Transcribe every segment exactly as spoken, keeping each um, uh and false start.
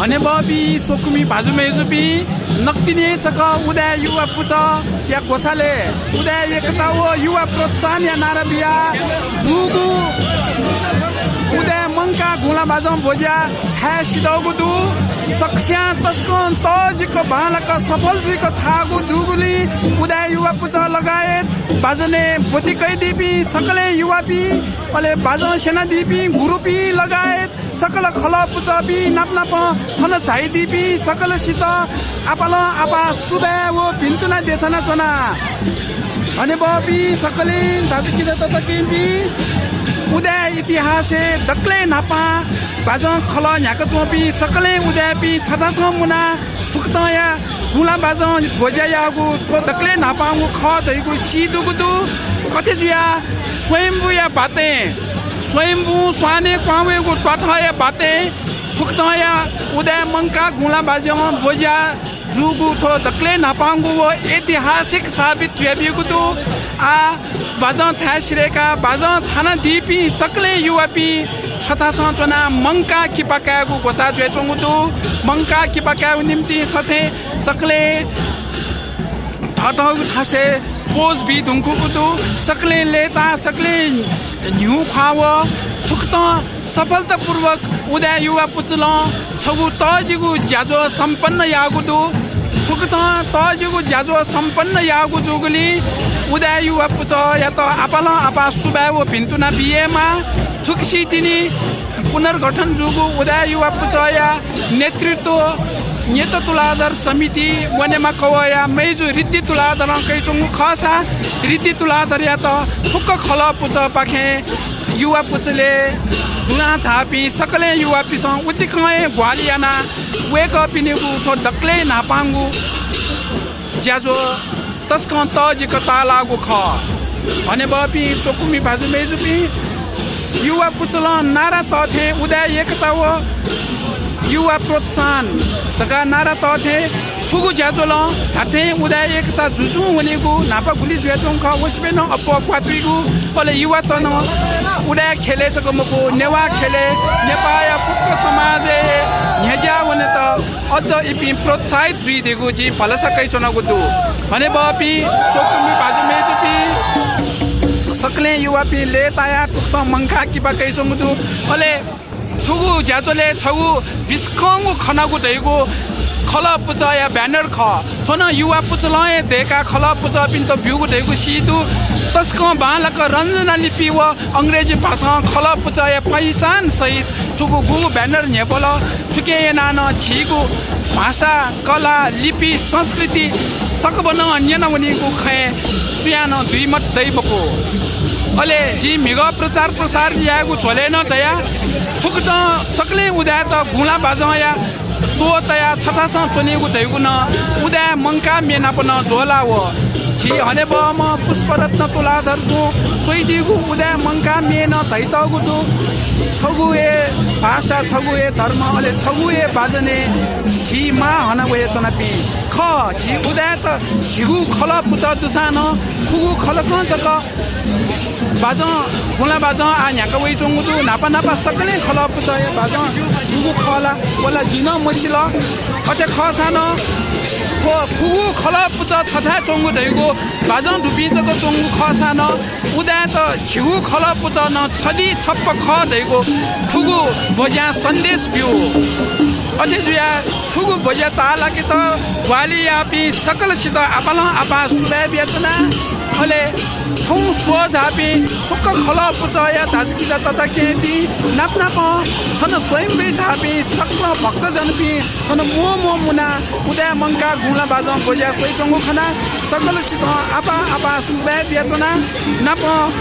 हनेबहःपिं स्वकुमि भाजु मय्‌जुपिं, नकतिनि छकः उदाय् युवा पुचःया ग्वसालय् उदाय् एकता व युवा प्रोत्साहनया नारा बियाः जूगु उदाय् मंकाः गुँला बाजं ब्वज्या थाय् सिधःगु दु। सकस्यां तसकं तःजिक बांलाक सफल जुइक थाःगु जूगुलिं उदाय् युवा पुचः लगायत बाजनय् ब्वति कयादीपिं सकलें युवापिं, अले बाजं स्यनादीपिं गुरुपिं लगायत सकल खलः पुचःपिं नाप नापं थन झायादीपिं सकलसित आपालं आपाः सुभाय् व भिन्तुना देछानाच्वना। हनेबहःपिं सकलें दाजुकिजा तताकेहेँपिं, उदाय् इतिहासय् दकलय् न्हापां बाजं खलः न्ह्याकाच्वंपिं सकलें उदाय्‌पिं छथासं मुनाः थुकथंया गुँला बाजं ब्वज्या याःगु थ्व दकलय् न्हापांगु खः धइगु सी दुगु दु। अथे जुयाः स्वयम्भूया बातय्, स्वयम्भूं स्वानय् क्वहां वयेगु त्वाथःया बातय् थुकथंया उदाय् मंकाः गुँला बाजं ब्वज्या जूगु थ्व दकलय् न्हापांगु व ऐतिहासिक साबित जुयाब्यूगु दु। आः बाजं थाय् सिधय्‌काः बाजं थानादीपिं सकलें युवापिं छथासं च्वनाः मंकाः किपा कायेगु ग्वसाः जुयाच्वंगु दु। मंकाः किपा कायेगु निंतिं थथे सकलें थःथःगु थासय् pose बी धुंकूगु दु। सकलें लय्‌ताः, सकलें न्ह्यू ख्वाः व थुकथं सफलतापूर्वक उदाय् युवा पुचलं छगू तःजिगु ज्याझ्वः सम्पन्न याःगु दु। थुकथं तःजिगु ज्याझ्वः सम्पन्न याःगु जूगुलिं उदाय् युवा पुचःयात आपालं आपाः सुभाय् व भिन्तुना बियेमाः। थुगुसी तिनि पुनर्गठन जूगु उदाय् युवा पुचःया नेतृत्व न्यत तुलाधर समिति वनेमा कवःया मय्‌जु रिद्धि तुलाधरं कयाच्वंगु खःसा, रिद्धि तुलाधरयात फुक्क खलः पुचःपाखें युवा पुचलय् दुहां झाःपिं सकलें युवापिन्सं उतिकं हे ग्वाहालि यानाः वय्‌कःपिनिगु थ्व दकलय् न्हापांगु ज्याझ्वः तसकं तःजिक ताःलाःगु खः। हनेबहःपिं स्वकुमि भाजु मय्‌जुपिं, युवा पुचलं नारा तःथें उदाय् एकता व युवा प्रोत्साहन धकाः नारा तःथें थुगु ज्याझ्वलं धात्थें उदाय् एकता जुजुं वनीगु न्हापा गुलि जुयाच्वंगु खः। व सिबें नं अप्वः क्वातुइगु, अले युवात नं उदाय् ख्यलय् जक मखु, नेवाः ख्यलय्, नेपाःया फुक्क समाजय् हे न्ह्यज्याः वनेत अझ इपिं प्रोत्साहित जुइधीगु जिं भलसा कयाच्वनागु दु। हनेबहःपिं स्वकुमि भाजु मय्‌जुपिं, सकलें युवापिं लय्‌तायाः थुकथं मंकाः किपा कयाच्वंगु दु। अले थुगु ज्याझ्वलय् छगू बिस्कंगु खनागु धइगु खलः पुचःया banner खः। थ्व नं युवा पुचलं हे दय्‌काः खलः पुचःपिन्त ब्यूगु धइगु सी दु। तसकं बांलाक रञ्जना लिपि व अंग्रेजी भाषां खलः पुचःया पहिचान सहित थुगु गुगु banner न्ह्यब्वल। थुकिं यानाः नं झीगु भाषा, कला, लिपि, संस्कृति सकभनं न्यनावनीगु खँय् सुयां नं दुई मत दइ मखु। अले जिं म्हिगः प्रचार प्रसार यायेगु झ्वलय् नं धया, थुकथं सकलें उदाय्‌त गुँला बाजंया त्वः तयाः छथासं च्वनीगु धइगु नं उदाय् मंकाः म्ये नाप नं ज्वःलाः वः। झी हनेबहःम्ह पुष्परत्न तुलाधरजुं च्वइदीगु उदाय् मंकाः म्ये नं धइतःगु दु। छगू हे भाषा, छगू हे धर्म, अले छगू हे बाजनय् झी मां हना वयाच्वनापिं खः। झी उदाय्‌त झीगु खलः पुचः दुसां नं खुगू खलकं जक बाजं, गुँला बाजं आः न्ह्याका वइच्वंगु दु। न्हापा न्हापा सकलें खलः पुचःया बाजं गुगु खः ला, व ला जिं नं मसिल। अथे खःसां नं थ्व खुगू खलः पुचः छथाय् च्वंगु धइगु बाजं दुपिं जक च्वंगु खःसां नं उदाय्‌त झीगु खलः पुचः नं छधी छप्प खः धइगु थुगु ब्वज्यां सन्देश ब्यू। अथे जुयाः थुगु ब्वज्या ताःलाकेत ग्वाहालि याःपिं सकलसित आपालं आपाः सुभाय् बियाच्वना। अले थौं स्वः झाःपिं फुक्क खलः पुचःया दाजुकिजा तताकेहेँपिं नाप नापं थन स्वयम्भुइ झाःपिं सकल भक्तजनपिं थन म्वःम्वः मुनाः उदाय् मंकाः गुँला बाजं ब्वज्या स्वइच्वंगु खनाः सकलसितं आपाः आपाः सुभाय् बियाच्वना। नापं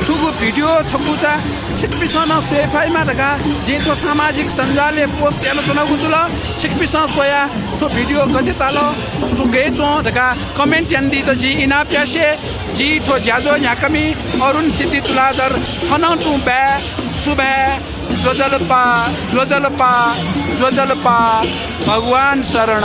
थुगु भिडियो छकूचा छिकपिन्सं नं स्वये फयेमा धकाः जिं थ्व सामाजिक सञ्जालय् पोस्ट यानाच्वनागु जुल। छिकपिन्सं स्वयाः थ्व भिडियो गथे ताल, थ्व गय् च्वं धकाः comment यानादीत जिं इनाप यासें जि थ्व ज्याझ्वः न्ह्याकामि अरुण सिद्धि तुलाधर थनं तुं बाय्, सुभाय्, ज्वजलपा, ज्वजलपा, ज्वजलपा, भगवान शरण।